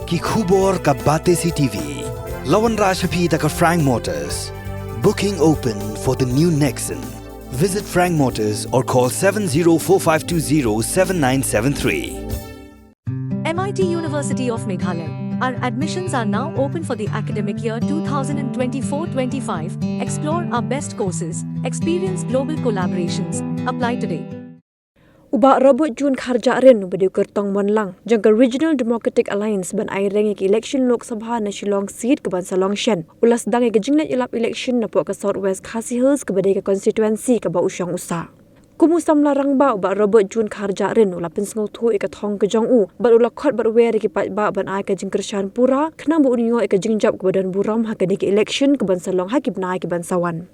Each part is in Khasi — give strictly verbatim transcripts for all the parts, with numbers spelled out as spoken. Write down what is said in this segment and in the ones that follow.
Ki khubor ka Batesi T V. La wanrah sha phi da ka Frank Motors. Booking open for the new Nexon. Visit Frank Motors or call seven zero four five two zero seven nine seven three. M I T University of Meghalaya. Our admissions are now open for the academic year two thousand twenty-four twenty-five. Explore our best courses, experience global collaborations. Apply today. U Bah Robert June Kharjahrin, uba dei u kyrtong Monlang jong ka Regional Democratic Alliance ban aireng ïa ka election Lok Sabha na Shillong seat kaban sa long shen, u la sdang ïa ka jingleit ïalap election napoh ka South West Khasi Hills kaba dei ka constituency kaba u shong u sah. Kum u samla rangbah, u Bah Robert June Kharjahrin u la pynsngewthuh ïa ka thong ka jong u bad u la khot bad wer ïa ki paidbah ban ai ka jingkyrshan pura khnang ba un ïoh ïa ka jingjop kaba don burom ha kane ka election kaban sa long ha ki bnai kiban sa wan.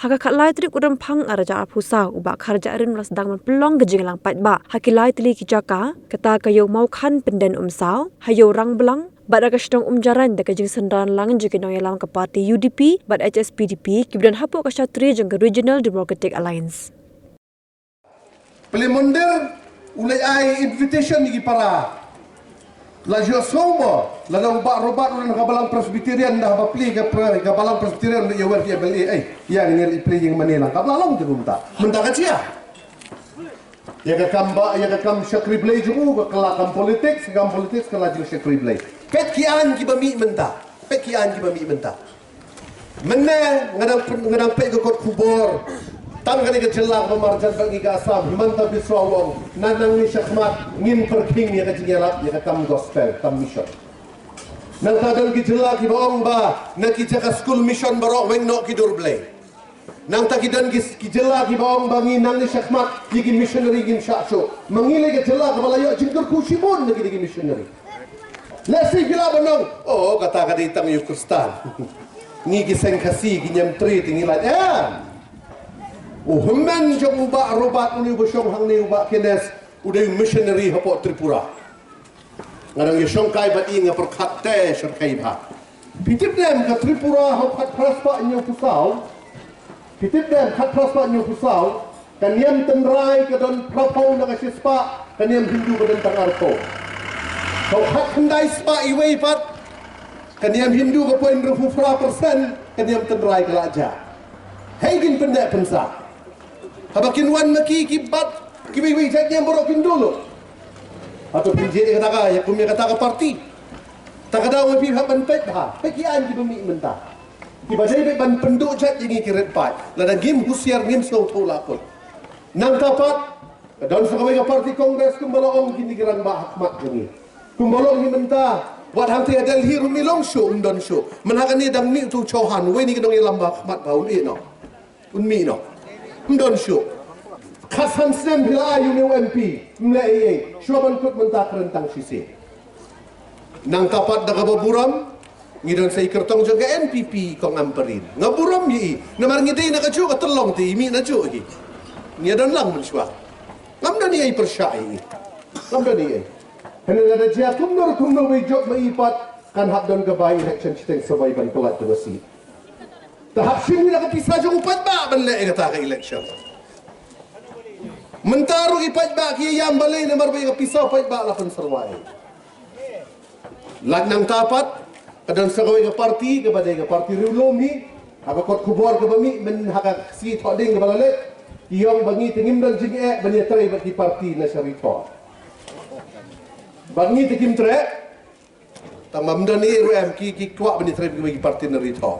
Ha ka khatlai tarik u Rymphang arhajar arphew saw, u Bah Kharjahrin u la sdang ban pynlong ka jingïalang paidbah ha ki lai tylli ki jaka, kata ka Ïew Mawkhan Pynden Umsaw, ha Ïew Rangblang bad ha ka shnong Umjarain da ka jingsynran lang jong ki nongïalam ka party U D P bad H S P D P kiba don hapoh ka shatri jong ka Regional Democratic Alliance. Plie Mondir u la ai invitation ïa ki para. La ju sngew mo, lada u Bah Robert u don ha ka Balang Presbyterian, da haba plie ka pre-, ka Balang Presbyterian u ïa wer ki M L A, eh, ïa ngi ngi plie ïing mane lang. Kaba la long te kumta. Mynta ka jia. Ïa ka kam ba, ïa ka kam shakri Blei jong u, ka la kam politics, ka kam politics ka la jingshakri Blei. Peit ki aiñ kiba mih mynta. Peit ki aiñ kiba mih mynta. Mynne nga dang pyn-, nga dang peit ka kot khubor. Tang kane ka jylla kaba marjan bad ngi ka Assam, Himanta Biswa u ong, na nangne shakhmat ngin pyrkhing ïa ka jingïalap ïa ka kam gospel, kam mission. Nangta don ki jylla kiba ong ba na ki jaka skul mission baroh weng noh ki dur Blei. Nangta ki don ki, ki jylla kiba ong ba ngi nangne shakhmat ïa ki missionary ngim shah shuh. Ma ngi lei ka jylla kaba la ïoh jingkyrkhu shibun na ki, na ki missionary. Lehse phi lah ban ong, oh, kata ka dei tang ïa u Khristan. Ngi ki seng Khasi ki niam trei te ngi lait em. U hynmen jong u Bah Robert une uba shong hangne, u Bah Kenneth, u dei u missionary hapoh Tripura. Nga dang ïashongkai bad i, nga pyrkhat te shyrkhei bha. Phi tip ne em ka Tripura ha u khatphra spah hynñiewphew saw. Phi tip ne em, khatphra spah hynñiewphew saw. Ka niam tynrai ka don phraphew na ka shispah, ka niam Hindu ka don tang arphew. Ka khatkhyndai spah iwei pat, ka niam Hindu ka point hynriewphew phra percent, ka niam tynrai ka la jah. Hei kin pyndep pynsah. Haba kin wan ma ki, ki bat, kiwei kiwei jait niam baroh kin duh lut. Hato phin jied ïa kata ka, ïa kum ïa kata ka party. Ta ka daw ma phi hap ban peit bha. Peit ki aiñ kiba mih mynta. Kiba dei beit ban pynduh jait ïa ngi ki rit paid. Lada ngim husiar, ngim sngewthuh la kut. Nangta pat, ka don sa kawei ka party Congress kumba la ong kine ki rangbah ha khmat jong ngi. Kumba la ong hi mynta, wat hangta ha Delhi ruh ym long shuh, ym don shuh. Mynta kane dang mih uto u Chauhan, uwei na ki nongïalam ba ha khmat ba un ïeh noh. Un mih noh. Ym don shuh. Khatsan snem phi la ai ïa une u M P, ym leh ei ei. Shuwa ban kut mynta kren tang shisien. Nangta pat da kaba burom, ngi don sa i kyrtong jong ka N P P, Kong Ampareen. Nga burom ïa i. Namar ngi dei na kajuh ka tyllong te i mih najuh hi. Ngi don lang mynshuwa. Ngam don ei ei pyrshah ïa i. Ngam don ei ei. Hynrei lada jia kumno kumno ba i jop ma i pat, kan hap don ka by election shiteng sa ba i ban pynlait da ka seat. Te hap shim ïa ka pisa jong u paidbah ban leh ïa kata ka election. Mynta ruh i paidbah ki ïam balei, namar ba ïa ka pisa u paidbah la pynsyrwa. Lait nangta pat, ka don sa kawei ka party, kaba dei ka party riewlum hi, ha ka kot khubor kaba mih myn ha ka sngi Thohdieng kaba la leit, ki ong ba ngi te ngim don jingeh ban ïatrei bad ki party na Sharitor. Bad ngi te kim treh, tang ba ym don ei ei ruh em, ki, ki kwah ban ïatrei bad ki party na Ri Thaw.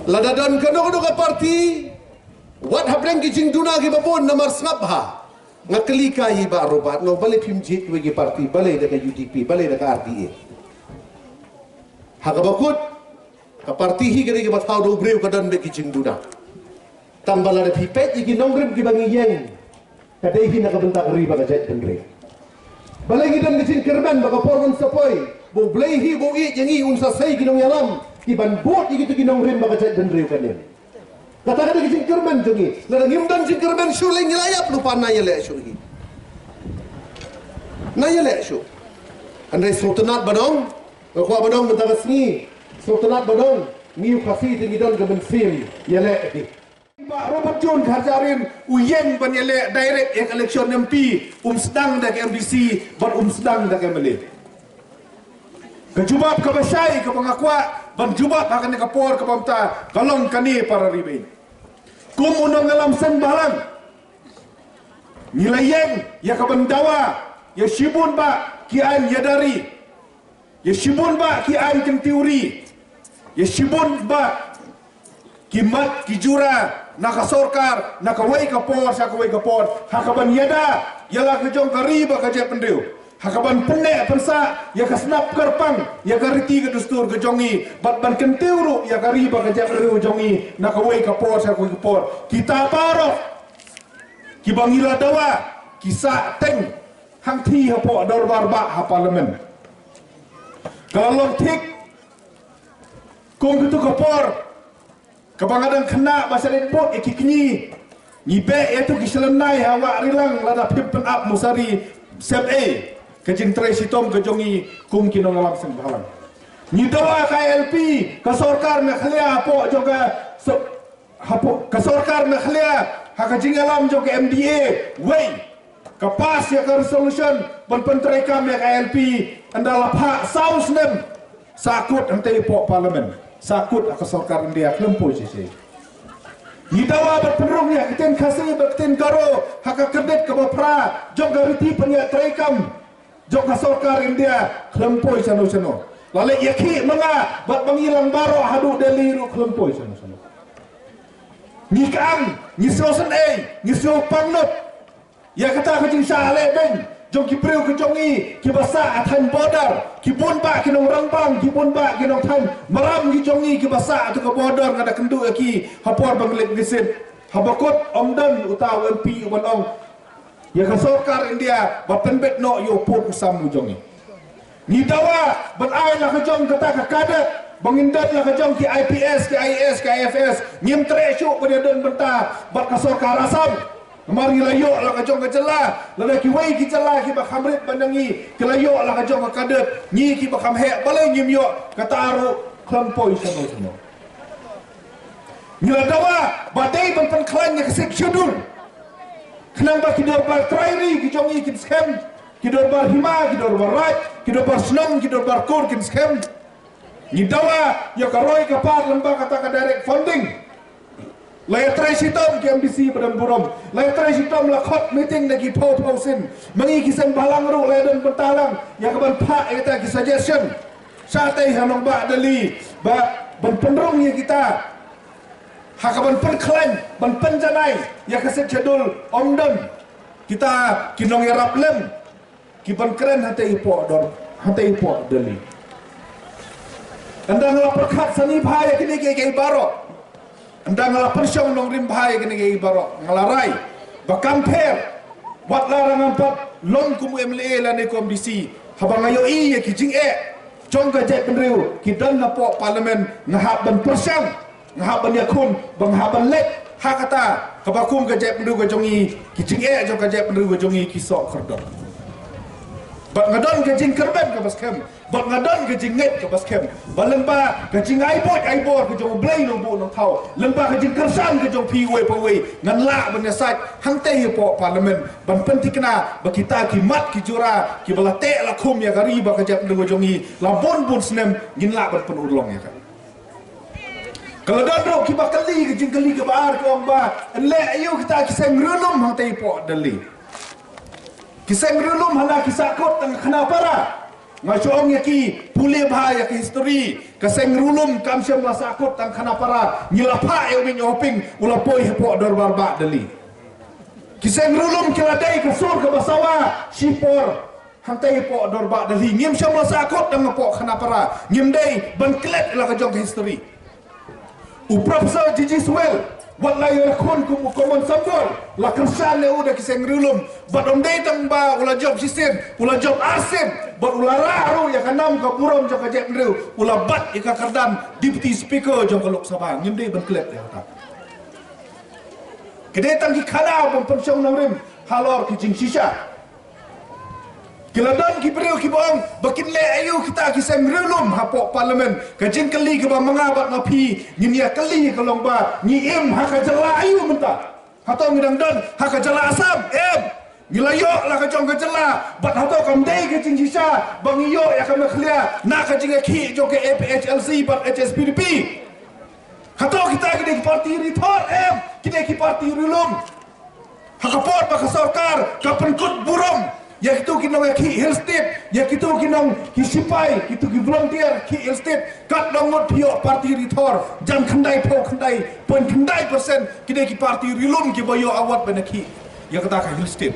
Lada don kano kano ka party, wat hapdeng ki jingduna kiba bun, namar sngap bha. Nga kylli kai ïa i Bah Robert, nga ong balei phim jied kiwei ki party, balei da ka U D P, balei da ka R D A. Ha kaba kut, ka party hi ka dei kaba thaw da u briew, ka don beit ki jingduna. Tang ba lada phi peit ïa ki nongrim kiba ngi ïeng, ka dei hi na ka bynta ka ri bad ka jaitbynriew. Balei ngi don ka jingkyrmen ba ka por ban sa poi, ba U Blei hi ba u ïeit ïa ngi un sa sei ki nongïalam kiban bud ïa kito ki nongrim bad ka jaitbynriew ka niam. Kata ka dei ka jingkyrmen jong ngi. Lada ngim don jingkyrmen shuh lei ngi la ïap lypa, na ïaleh shuh hi. Na ïaleh shuh. Hynrei sngewtynnat ban ong, nga kwah ban ong mynta ka sngi, sngewtynnat ban ong, ngi u Khasi te ngi don ka mynsiem ïaleh hi. Bah Robert June Kharjahrin u ïeng ban ïaleh direct ïa ka election M P, um sdang da ka M D C bad um sdang da ka M L A. Ka jubab kaba shai kaba nga kwah ban jubab ha kane ka por kaba mynta ka long kane para ri baieit. Kum u nongïalam seng bhalang, ngi la ïeng ïa ka ban dawa ïa shibun bah ki aiñ ïada ri, ïa shibun bah ki aiñ kyntiew ri, ïa shibun bah ki mat ki jura na ka sorkar, na kawei ka por sha kawei ka por, ha ka ban ïada ïa la ka jong ka ri bad ka jaitbynriew, ha ka ban pynneh pynsah ïa ka shnap kyrpang, ïa ka riti ka dustur ka jong ngi, bad ban kyntiew ruh ïa ka ri bad ka jaitbynriew jong ngi na kawei ka por sha kawei ka por. Kita baroh kiba ngi la dawa ki sah teng hangthie hapoh dorbar bah ha Parliament. Ka la long thik kum kito ki por kaba nga dang khynnah ba sha leit bud ïa ki kñi, ngi beh ïa kito ki shlennai ha wah rilang lada phim pynap mosari, sep ei ka jingtrei shitom ka jong ngi kum ki nongïalam seng bhalang. Ngi dawa ka I L P, ka sorkar Meghalaya hapoh jong ka so- hapoh ka sorkar Meghalaya ha ka jingïalam jong ka M D A wei ka pass ïa ka resolution ban pyntreikam ïa ka I L P. Ynda la phah saw snem, sahkut hangtei hapoh Parliament, sahkut ha ka sorkar India, khlem poi shisha. Ngi dawa ban pynrung ïa ka ktien Khasi bad ka ktien Garo ha ka kredit kaba phra jong ka riti pynïaid treikam jong ka sorkar India, khlem poi shano shano. La leh ïakhih ma nga bad ba ngi lang baroh haduh Delhi ruh khlem poi shano shano. Ngi kang, ngi sngewsynei, ngi sngewpang lut ïa kata ka jingshah lehbeiñ jong ki briew ka jong ngi kiba sah ha thaiñ border, ki bun bah ki nongrangbang, ki bun bah ki nongthaiñ maram ki jong ngi kiba sah ha ka border, nga da kynduh ïa ki ha por ba ngi leit visit. Haba kut ym don uta u M P uban ong ïa ka sorkar India ba pynbeit noh ïa u pud u sam u jong ngi. Ngi dawa ban ai la ka jong kata ka kadet ba ngin don la ka jong ki I P S, ki I A S, ki I F S. Ngim treh shuh ban ïadon bynta bad ka sorkar Assam. Namar ngi la ïoh la ka jong ka jylla, lada kiwei ki jylla kiba kham rit ban ïa ngi ki la ïoh la ka jong ka kadet, ngi kiba kham heh balei ngim ïoh? Kata ruh khlem poi shano shano. Ngi la dawa ba dei ban pynkhlaiñ ïa ka Sixth Schedule, khnang ba ki dorbar trai ri ki jong ngi kin skhem, ki dorbar hima, ki dorbar raid, ki dorbar shnong, ki dorbar kur kin skhem. Ngi dawa ïa ka roi ka par lyngba kata ka direct funding. La ïatrei shitom ki M D C ba don burom, la ïatrei shitom, la khot meeting na ki phew phew sien. Ma ngi ki seng bhalang ruh la ïadon bynta lang ïa ka ban phah ïa kita ki suggestion shatei ha nongbah Delhi ba ban pynrung ïa kita ha ka ban pynkhlaiñ, ban pynjanai ïa ka Sixth Schedule. Ym don kita ki nongïarap lem ki ban kren hangtei hapoh dor, hangtei hapoh Delhi. Ynda nga la pyrkhat sani bha ïa kine kiei kiei baroh, ynda nga la pynshong nongrim bha ïa kine kiei kiei baroh, nga la rai ba kam pher wat la ra ngam pat long kum u M L A lane kum u M D C, haba nga ïohi ïa ki jingeh jong ka jaitbynriew ki don hapoh Parliament, nga hap ban pyrshang, nga hap ban ïakhun, ba nga hap ban leit ha kata kaba kum ka jaitbynriew ka jong ngi, ki jingeh jong ka jaitbynriew ka jong ngi ki soh kordor. Bad nga don ka jingkyrmen kaba skhem, bad nga don ka jingngeit kaba skhem ba lyngba ka jingai buit ai bor ka jong U Blei Nongbuh Nongthaw, lyngba ka jingkyrshan ka jong phi uwei pa uwei, ngan lah ban ïasaid hangtei hapoh Parliament ban pynthikna ba kita ki mat ki jura kiba la teh la khum ïa ka ri bad ka jaitbynriew ka jong ngi la bun bun snem, ngin lah ban pynurlong ïa ka. Ka la don ruh kiba kylli ka jingkylli kaba ar, ki ong ba yn leh aïu kita ki seng riewlum hangtei hapoh Delhi. Ki seng riewlum hana ki sahkut tang khana para. Nga shu ong ïa ki, pule bha ïa ka history. Ka seng riewlum kam shym la sahkut tang khana para. Ngi la phah ïa u Min Aung Hlaing, u la poi hapoh dorbar bah Delhi. Ki seng riewlum ki la dei ka sur kaba sawa shipor hangtei hapoh dorbar Delhi. Ngim shym la sahkut tang hapoh khana para. Ngim dei ban klet la ka jong ka history. U Professor G G Swell, wat la ïakhun kum u common symbol, la kyrshan ïa u da ki seng riewlum. Bad ym dei tang ba u la jop shisien, u la jop arsien, bad u la rah ruh ïa ka nam ka burom jong ka jaitbynriew, u la bat ïa ka kyrdan Deputy Speaker jong ka Lok Sabha. Ngim dei ban klet ïa kata. Ki dei tang ki khana ban pynshong nongrim halor ki jingshisha. Ki la don ki briew kiba ong ba kin leh aïu kita ki seng riewlum hapoh Parliament. Ka jingkylli kaba ma nga bad ma phi ngin ïa kylli ka long ba ngi im ha ka jylla aïu mynta? Hato ngi dang don ha ka jylla Assam? Em. Ngi la ïoh la ka jong ka jylla, bad hato kam dei ka jingshisha ba ngi ïoh ïa ka Meghalaya na ka jingïakhih jong ka A P H L C bad H S P D P? Hato kita ki dei ki parti ri thor em, ki dei ki parti ri lum? Ha ka por ba ka sorkar ka pynkut burom ïa kito ki nongïakhih Hill State, ïa kito ki nong ki sipai, kito ki volunteer ki Hill State, kat nong ngut phi ïoh parti ri thor, jan khyndai phew khyndai point khyndai percent ki dei ki parti ri lum kiba ïoh award ban ïakhih ïa kata ka Hill State.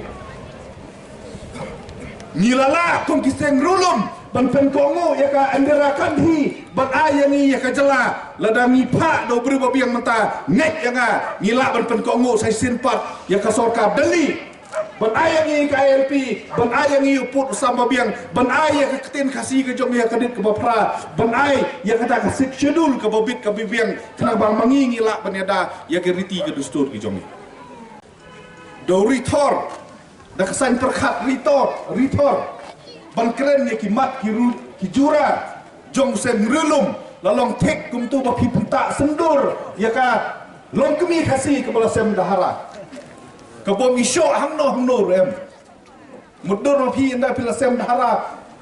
Ngi la lah kum ki seng ri lum ban pynkohnguh ïa ka Indira Gandhi ban ai ïa ngi ïa ka jylla. Lada ngi phah da u briew ba biang mynta, ngeit ïa nga, ngi lah ban pynkohnguh sa shisien pat ïa ka sorkar Delhi ban ai ïa ngi ka I L P, ban ai ïa ngi u pud u sam ba biang, ban ai ïa ka ktien Khasi ka jong ngi ha ka rit kaba phra, ban ai ïa kata ka Sixth Schedule kaba bit kaba biang, khnang ba ma ngi ngi lah ban ïada ïa ka riti ka dustur ka jong ngi. Da u ri thor, da ka saiñ pyrkhat ri thor, ri thor ban kren ïa ki mat ki ru ki jura jong u seng ri lum, la long thik kumto ba phi pynta syndur ïa ka longkmie Khasi kaba la sem da hara. Ka bym i shoh hangno hangno ruh em. Mutdur ma phi ynda phi la sem da hara,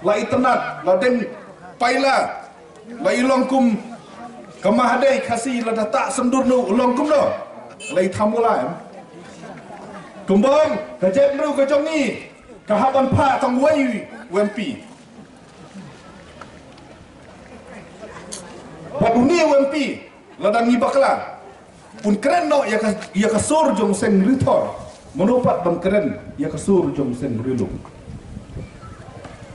la itynnad, la deng paila, la i long kum ka Mahadei Khasi, lada ta syndur noh u long kumno? La i thamula em. Kumba ong ka jaitbynriew ka jong ngi ka hap ban phah tang wei u M P. Bad une u M P, lada ngi bakla, un kren noh ïa ka, ïa ka sur jong u seng ri thor, mano pat ban kren ïa ka sur jong u seng ri lum?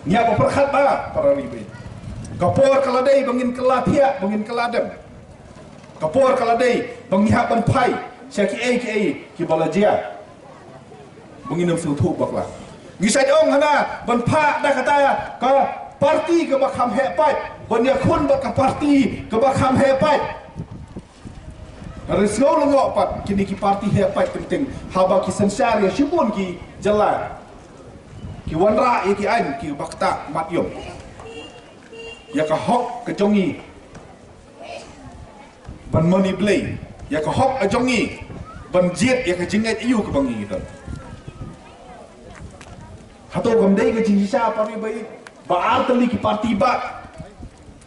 Ngi hap ban pyrkhat bha, para ri baieit. Ka por ka la dei ba ngin kylla thiah, ba ngin kylla dem. Ka por ka la dei ba ngi hap ban phai sha kiei kiei kiba la jia, ba ngin ym sngewthuh bakla. Ngi shait ong hana ban phah da kata ka parti kaba kham heh pait ban ïakhun bad ka parti kaba kham heh pait. Hynrei sngew lyngngoh pat, kine ki parti heh pait teng teng, haba ki synshar ïa shibun ki jylla, ki wanrah ïa ki aiñ kiba ktah mat ïong ïa ka hok ka jong ngi ban mane Blei, ïa ka hok ka jong ngi ban jied ïa ka jingngeit aïu kaba ngi don. Hato kam dei ka jingshisha, para ri baieit, ba ar tylli ki parti bah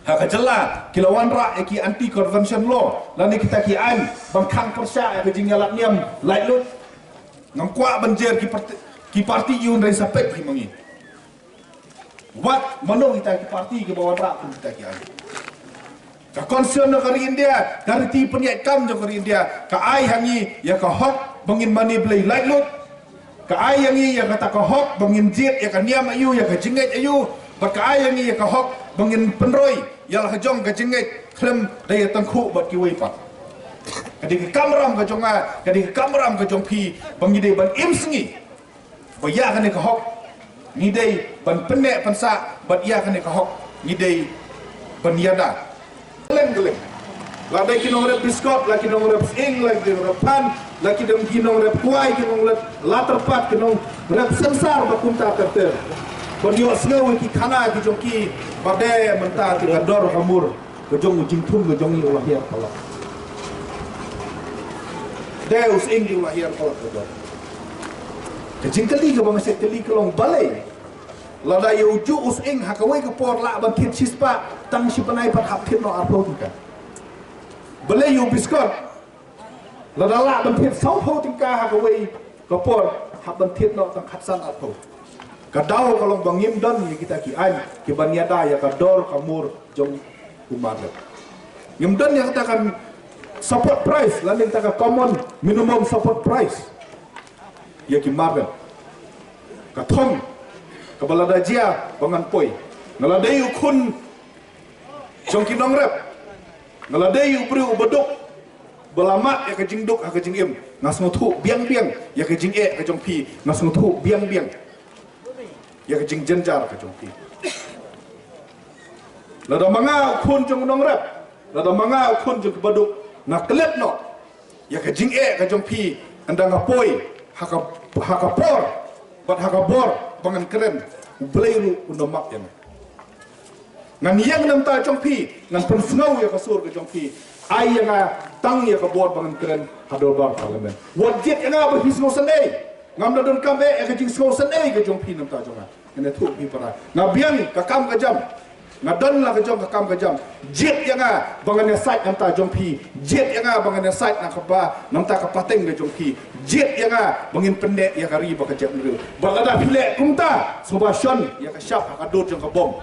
ha ka jylla ki la wanrah ïa ki anti convention law lane kita ki aiñ ban khang pyrshah ïa ka jingïalap niam laitluid? Ngam kwah ban jer ki parti, ki parti aïu, hynrei sa peit hi ma ngi. Wat mano kita ki parti kiba wanrah kum kita ki aiñ. Ka Constitution jong ka ri India, ka riti pynïaid kam jong ka ri India, ka ai ha ngi ïa ka hok ba ngin mane Blei laitluid. Ka ai ha ngi ïa kata ka hok ba ngin jied ïa ka niam aïu, ïa ka jingngeit aïu. Bad ka ai ha ngi ïa ka hok ba ngin pynroi ïa la ka jong ka jingngeit khlem da ïatangkhuh bad kiwei pat. Ka dei ka kamram ka jong nga, ka dei ka kamram ka jong phi, ba ngi dei ban im sngi ba ïa kane ka hok ngi dei ban pynneh pynsah, bad ïa kane ka hok ngi dei ban ïada. Kylleng kylleng, la dei ki nongrep biskot, la ki nongrep sying, la ki nongrep phan, la ki dei ki nongrep kwai, ki nongrep la tyrpad, ki nongrep sensar, ba kumta ter ter, ban ïohsngew ïa ki khana ki jong ki ba dei mynta ki ka dor ka mur ka jong u jingthung ka jong ngi u la hiar palat. Dei u sying ki u la hiar palat ka dor. Ka jingkylli kaba nga shait kylli ka long balei lada ïa u juh u sying ha kawei ka por lah ban thied shispah, tang shi bnai pat hap thied noh arphew tyngka. Balei ïa u biskot lada lah ban thied sawphew tyngka ha kawei ka por hap ban thied noh tang khatsan arphew? Ka daw ka long ba ngim don ïa kita ki aiñ kiban ïada ïa ka dor ka mur jong u marrep. Ngim don ïa kata ka support price lane kata ka common minimum support price ïa ki marrep. Ka thong kaba lada jia ba ngan poi, nga la dei u khun jong ki nongrep, nga la dei u briew uba duk, ba la mad ïa ka jingduk ha ka jingim, nga sngewthuh biang biang ïa ka jingeh ka jong phi, nga sngewthuh biang biang ïa ka jingjynjar ka jong phi. Lada ma nga u khun jong u nongrep, lada ma nga u khun jong kiba duk, nga klet noh ïa ka jingeh ka jong phi ynda nga poi ha ka, ha ka por bad ha ka bor ba ngan kren, U Blei ruh un da map ïa nga. Ngan ïeng na bynta jong phi, ngan pynsngew ïa ka sur ka jong phi. Ai ïa nga tang ïa ka bor ba ngan kren ha dorbar Parliament. Wat jied ïa nga ba phi sngewsynei. Ngam da donkam eh ïa ka jingsngewsynei ka jong phi namar ta jong nga. Ngan ïathuh phi para. Nga biang ka kam ka jam. Nga don la ka jong ka kam ka jam. Jied ïa nga ba ngan ïasaid namar ta jong phi. Jied ïa nga ba ngan ïasaid na ka ba namar ta ka pateng ka jong phi. Jied ïa nga ba ngin pynneh ïa ka ri bad ka jaitbynriew. Bad lada phi leh kumta, sngewbha shon ïa ka shap ha ka dur jong ka bom.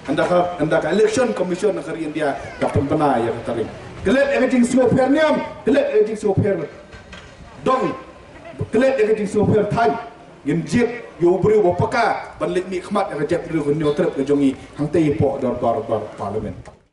Ynda ka, ynda ka Election Commission na ka ri India ka pynbna ïa ka tarik. Klet ïa ka jingsngewpher niam, klet ïa ka jingsngewpher dong, klet ïa ka jingsngewpher thaiñ. Ngin jied ïa u briew ba paka ban leit mihkhmat ïa ka jaitbynriew ka Hynñiewtrep ka jong ngi hangtei hapoh dorbar, dorbar Parliament.